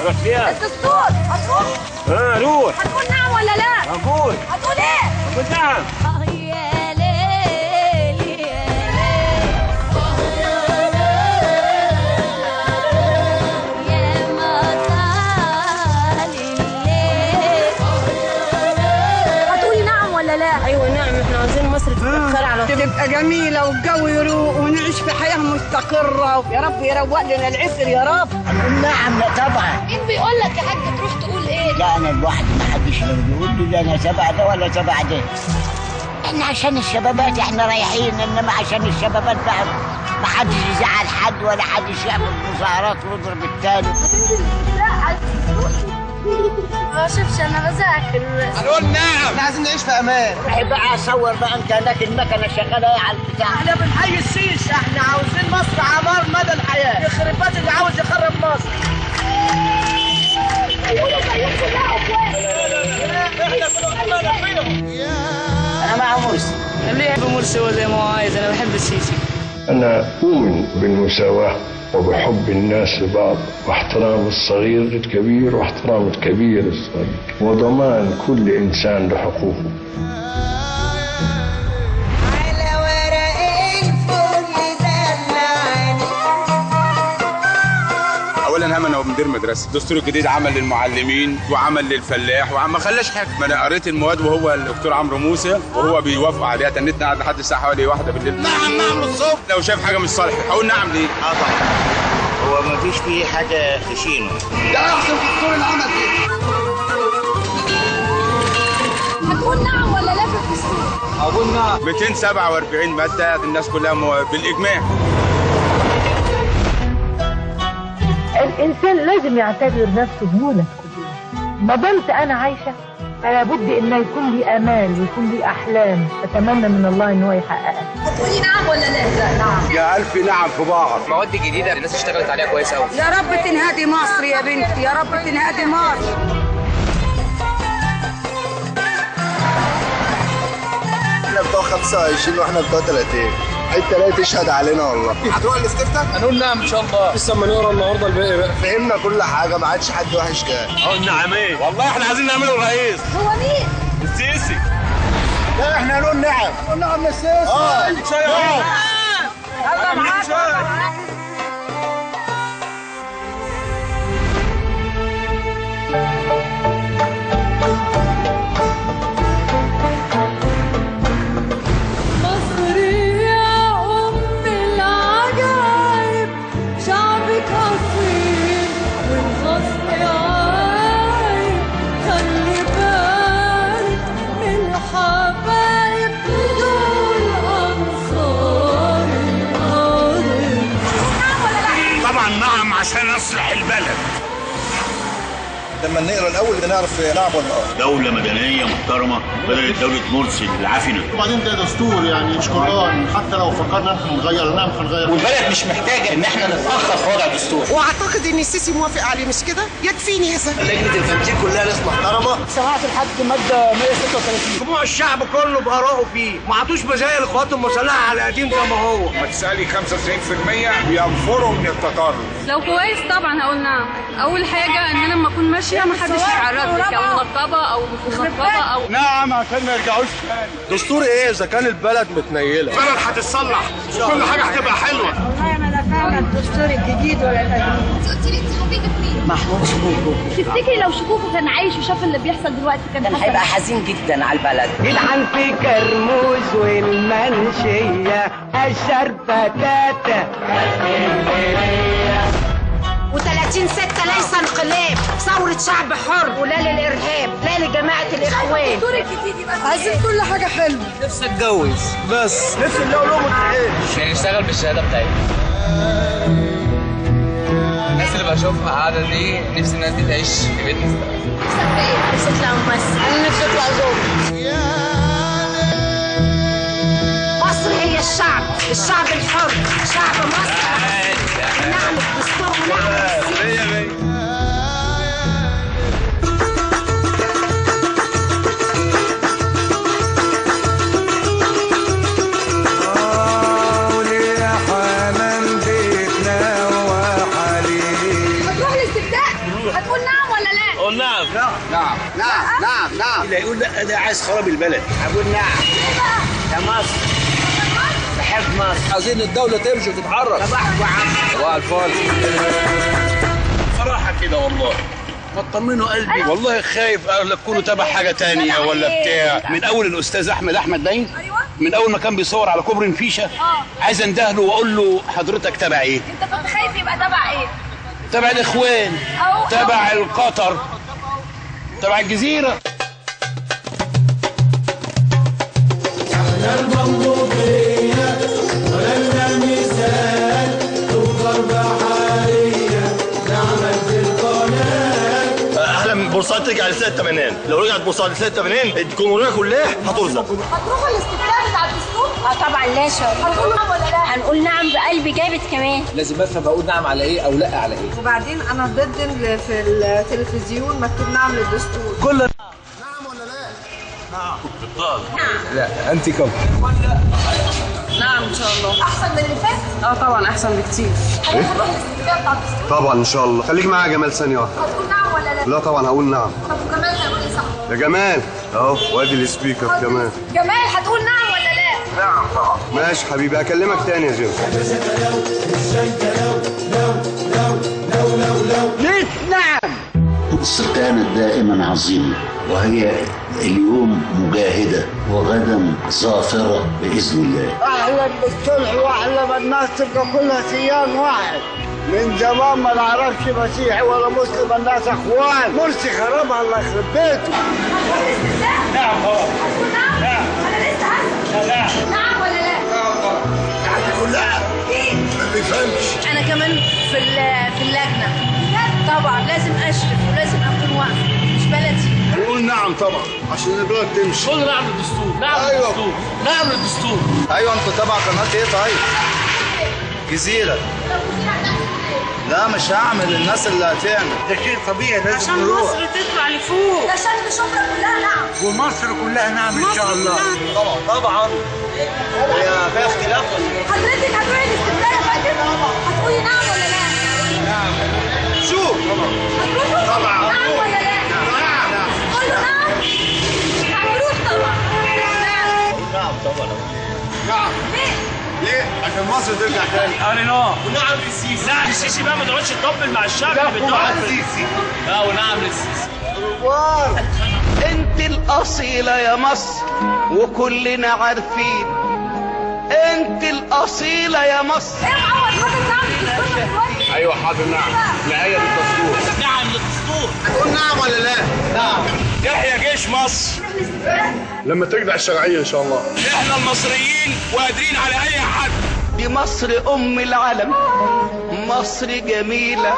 اروح فيها؟ الدستور هتروح؟ اه روح. هتقول نعم ولا لا؟ هقول. هتقول ايه؟ هقول نعم. يا ليل يا ليل يا مطال الليل. هتقولي نعم ولا لا؟ ايوه نعم، احنا عاوزين مصر تبقى بخير على طول، تبقى جميلة والجو يروق ونعيش في حياة مستقره. يا رب يروق لنا العسر يا رب. هنقول نعم. لا طبعا. مين بيقول لك يا حاج تروح تقول ايه؟ لا انا لوحدي، ما حدش بيقول لي لا انا تبع ده ولا تبع ده. احنا عشان الشبابات احنا رايحين، انما عشان الشبابات بقى ما حدش يزعل حد ولا حدش يعمل مظاهرات ويضرب التاني. ما شوفش انا بذاكر بس. هنقول نعم، احنا عايزين نعيش في امان. روح بقى اصور بقى انت هناك المكنه شغالة ايه على البتاع. احنا بنحيي السيسي، احنا عاوزين مصر عمار مدى الحياة، يخرب بيت اللي عاوز يخرب مصر. انا مع مرسي. ليه يحب مرسي هو زي ما هو عايز، انا بحب السيسي. انا اؤمن بالمساواة وبحب الناس لبعض واحترام الصغير للكبير واحترام الكبير للصغير وضمان كل إنسان لحقوقه. على ورق الفل دلعني. اولا هم انا مدير مدرسه، الدستور الجديد عمل للمعلمين وعمل للفلاح وعم ما خلاش حاجة. ما انا قريت المواد وهو الدكتور عمرو موسى وهو بيوافق عليها، تنتنا قاعد لحد الساعة حوالي 1 بالليل. نعم نعم للصبح. لو شاف حاجة مش صالحه هقول نعم ليه؟ اه طبعا. هو ما فيش فيه حاجة خشينه. ده احسن دستور العمل كده. هتقول نعم ولا لا في الدستور؟ هقول نعم. 247 مادة الناس كلها بالاجماع. الإنسان لازم يعتبر نفسه بيولد كل يوم. ما دمت أنا عايشة فلابد إن يكون لي آمال ويكون لي أحلام أتمنى من الله إن هو يحققها. هتقولي نعم ولا لا؟ نعم. يا ألف نعم في بعض. مواد جديدة الناس اشتغلت عليها كويس أوي. يا رب تنهدي مصر يا بنتي، يا رب تنهدي مصر. احنا بتوع 25 واحنا بتوع 30. انت لا تشهد علينا والله. هتروح الاستفتاء؟ هنقول نعم ان شاء الله. لسه اما نقرا النهارده الباقي بقى. فهمنا كل حاجة، ما عادش حد وحش كده. قلنا نعم ايه؟ والله احنا عايزين نعمله الرئيس. هو مين؟ السيسي. لا احنا هنقول نعم. نقول نعم للسيسي. اه نعم. الله معاك. عشان اصلح البلد. لما نقرا الاول بنعرف نعم ولا اه. دولة مدنية محترمة بدل دولة مرسي العفنة. وبعدين ده دستور يعني مش قرآن، حتى لو فكرنا احنا نغير نعم هنغير. والبلد مش محتاجة ان احنا نتأخر في وضع دستور. واعتقد ان السيسي موافق عليه مش كده؟ يكفيني هذا. لجنة التنفيذ كلها ناس محترمة. سمعت لحد مادة 136. جموع الشعب كله بآرائه فيه، ما عطوش مزايا للقوات المسلحة على قديم زي ما هو. ما تسألي 95% بينفروا من التطرف. لو كويس طبعا هقول نعم. أول حاجة إن أنا لما أكون ماشية ما حدش يتعرض لي أو منقبة أو مش منقبة أو نعم عشان ما يرجعوش تاني. دستور إيه إذا كان البلد متنيلة؟ البلد هتتصلح وكل حاجة هتبقى حلوة. والله أنا لا فاهمة الدستور الجديد ولا القديم. أنت قلتي لي أنت حبيبة مين؟ محمود شكوكو. تفتكري لو شكوكو كان عايش وشاف اللي بيحصل دلوقتي كان هيبقى حزين جدا على البلد. العن في كرموز والمنشية الشربتاتة و30/6 ليس انقلاب، ثورة شعب حر ولا للإرهاب، لا لجماعة الإخوان. عايزين كل حاجة حلوة. نفسي اتجوز بس، نفسي نلاقي لقمة عيش. يعني نشتغل بالشهادة بتاعتنا. الناس اللي بشوفها قاعدة دي نفسي الناس دي تعيش في بيت مستريح. نفسك في ايه؟ نفسي اطلع ممثل. انا نفسي اطلع ظابط. مصر هي الشعب، الشعب الحر، شعب مصر. نعم الدستور ونعم السياسة. هتروح الاستفتاء؟ هتقول اقول نعم. نعم نعم نعم نعم. اللي هيقول لا ده عايز خراب البلد. اقول نعم. ده مصر، بحب مصر. عايزين الدولة تمشي وتتحرك. صباح وعم صباح الفل. صراحة كده والله ما تطمنوا قلبي، والله خايف لا تكونوا تبع حاجة تانية ولا بتاع. من أول الأستاذ أحمد باين، أيوة، من أول ما كان بيصور على كوبري نفيشة، عايز أندهله وأقول له حضرتك تبع إيه؟ أنت كنت خايف يبقى تبع إيه؟ تبع الإخوان، تبع القطر، تبع الجزيرة. المنظومية ولنا المثال تفضل بحرية نعمل في القناة. أحلم بورسعيد ترجع لسنة 80، لو رجعت بورسعيد لسنة 80 الجمهورية كلها هترزق. هتروحوا الاستفتاء بتاع الدستور؟ اه طبعا، لا شك. هتقولوا نعم ولا لا؟ هنقول نعم بقلب جامد كمان. لازم افهم اقول نعم على ايه او لا على ايه. وبعدين انا ضد في التلفزيون مكتوب نعم للدستور. كل نعم ولا لا؟ نعم. بالطبع. لا انت كم؟ نعم ان شاء الله. احسن من اللي فات؟ اه طبعا احسن بكتير. هتروح الاستفتاء بتاع الدستور؟ طبعا ان شاء الله. خليك معايا يا جمال ثانية واحدة. هتقول نعم ولا لا؟ لا طبعا هقول نعم. طب وجمال هيقول ايه؟ صح يا جمال اهو، وادي ال speaker كمان. جمال هتقول نعم ولا لا؟ نعم طبعا. ماشي حبيبي، اكلمك تاني يا جيم. ليه نعم؟ مصر كانت دائما عظيمة، وهي اليوم مجاهدة وغدا ظافرة بإذن الله. أحلم بالصلح وأحلم الناس تبقى كلها سيان واحد. من زمان ما نعرفش مسيحي ولا مسلم، الناس اخوان. مرسي خربها الله يخرب بيته. نعم طبعا. نعم. نعم. أنا لسه هسأل. نعم. نعم ولا لا؟ نعم طبعا. يعني كلها ما بيفهمش. أنا كمان في اللجنة طبعا لازم أشرف ولازم أكون واقفة، مش بلدي. نقول نعم طبعا عشان البلد تمشي. قول نعم للدستور. نعم. أيوة. للدستور. نعم للدستور. ايوه انت تبع قناة ايه طيب؟ جزيرة. لا مش هعمل، الناس اللي هتعمل. ده شيء طبيعي لازم عشان نروح. مصر تطلع لفوق. ده شكل شبرا كلها نعم. ومصر كلها نعم ان شاء الله. طبعا طبعا. هي فيها اختلاف. حضرتك هتروحي الاستفتاء يا فندم؟ هتقولي نعم ولا لا؟ نعم. شوف هتروحوا؟ طبعا. نعم ولا لا؟ نعم. قولوا نعم. هنروح طبعا. نعم. نعم طبعا. نعم. ليه؟ ليه؟ عشان مصر ترجع تاني. انا نعم. ونعم للسيسي. نعم للسيسي بقى، ما تقعدش تطبل مع الشعب اللي بتطبل. للسيسي. اه ونعم للسيسي. انت الأصيلة يا مصر وكلنا عارفين. انت الأصيلة يا مصر. ايه معوض حاطط نعم للدستور دلوقتي؟ ايوه حاضر نعم. نهاية للدستور. نعم للدستور. قول نعم ولا لا؟ نعم. يحيى جيش مصر. لما ترجع الشرعية إن شاء الله. احنا المصريين وقادرين على أي حد. دي مصر أم العالم، مصر جميلة.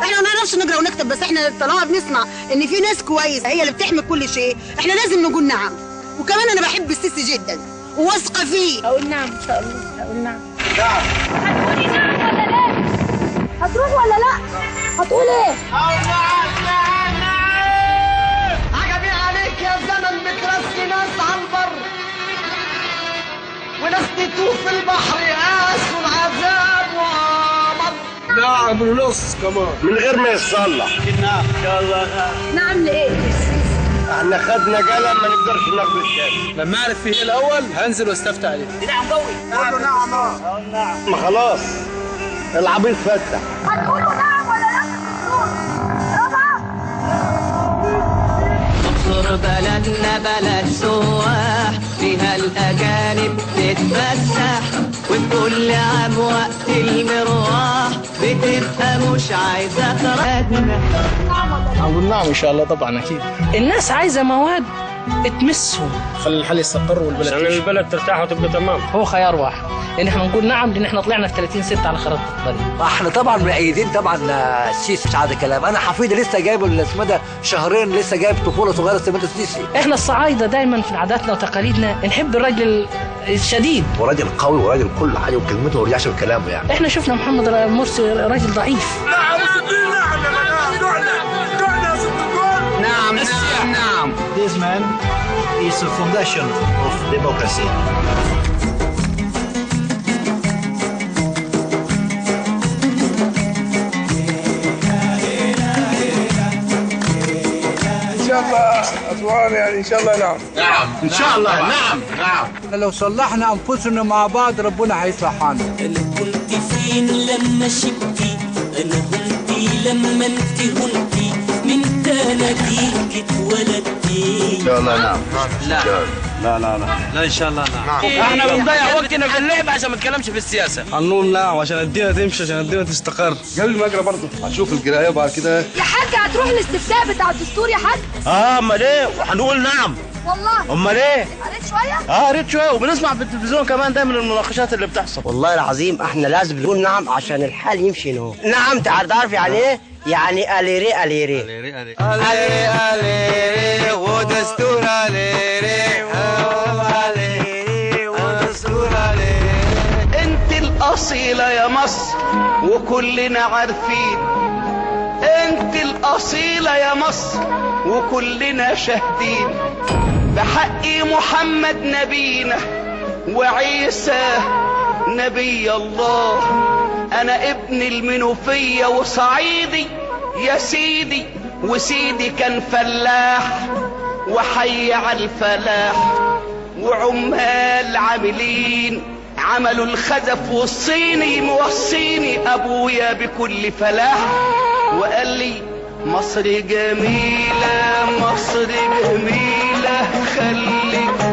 احنا ما نعرفش نقرا ونكتب، بس احنا طالما بنسمع ان في ناس كويسة هي اللي بتحمي كل شيء، احنا لازم نقول نعم. وكمان انا بحب السيسي جدا وواثقه فيه. هقول نعم ان شاء الله، هقول نعم. نعم. هتقولي نعم ولا لا؟ هتروح ولا لا؟ هتقول ايه؟ عجبي عليك يا زمن، بترسي ناس على البر وناس تتوه في البحر، قاسوا العذاب ومر. نعم ونص كمان من غير ما يتصلح. نعم ان شاء الله. نعم لايه؟ احنا خدنا قلم ما نقدرش ناخد التاني. لما اعرف فيه ايه الاول هنزل واستفتي عليه. نعم قوي. قول نعم. نعم. ما خلاص العبيط فتح. هتقولوا نعم ولا لا في الدستور؟ رابعة. مصر بلدنا بلد سواح، فيها الأجانب تتفسح، وكل عام وقت المروح بتبقى مش عايزة تردنا. هنقول نعم ان شاء الله طبعا اكيد. الناس عايزة مواد تمسهم. خلي الحل يستقر والبلد عشان البلد ترتاح وتبقى تمام. هو خيار واحد ان احنا نقول نعم، لان احنا طلعنا في 30/6 على خريطة الطريق. احنا طبعا مؤيدين طبعا السيسي، مش عاد كلام. انا حفيدي لسه جايب اسمه ده شهرين، لسه جايب طفولة صغيرة سميته السيسي. احنا الصعايده دايما في عاداتنا وتقاليدنا نحب الراجل الشديد، وراجل قوي وراجل كل حاجة، وكلمته ما بيرجعش بكلامه يعني. احنا شفنا محمد مرسي راجل ضعيف. نعم نعم نعم نعم نعم. This man is a foundation of democracy. طبعا يعني ان شاء الله نعم. نعم ان شاء الله نعم نعم. لو صلحنا انفسنا مع بعض ربنا هيصلح حالنا. انا كنت فين لما شبتي، انا كنت لما انت كنتي، من تناديك اتولدتي. ان شاء الله نعم. لا لا لا لا لا ان شاء الله نعم. احنا بنضيع وقتنا في اللعب عشان ما نتكلمش في السياسة. هنقول نعم عشان الدنيا تمشي، عشان الدنيا تستقر. قبل ما اقرا برضه هشوف القراية بعد كده. يا حاج هتروح الاستفتاء بتاع الدستور يا حاج؟ امال ايه؟ وهنقول نعم. والله امال ايه؟ قريت شوية؟ قريت شوية، وبنسمع في التلفزيون كمان دايما المناقشات اللي بتحصل. والله العظيم احنا لازم نقول نعم عشان الحال يمشي. نهو نعم، تعرف يعني ايه؟ يعني اليري اليري اليري اليري ودستور اليري اليري ودستور اليري. انت الاصيلة يا مصر وكلنا عارفين، انت الاصيلة يا مصر وكلنا شاهدين، بحق محمد نبينا وعيسى نبي الله. انا ابن المنوفية وصعيدي يا سيدي، وسيدي كان فلاح وحي على الفلاح، وعمال عاملين عملوا الخزف والصيني موصيني ابويا بكل فلاح، وقال لي مصر جميلة مصر جميلة خليك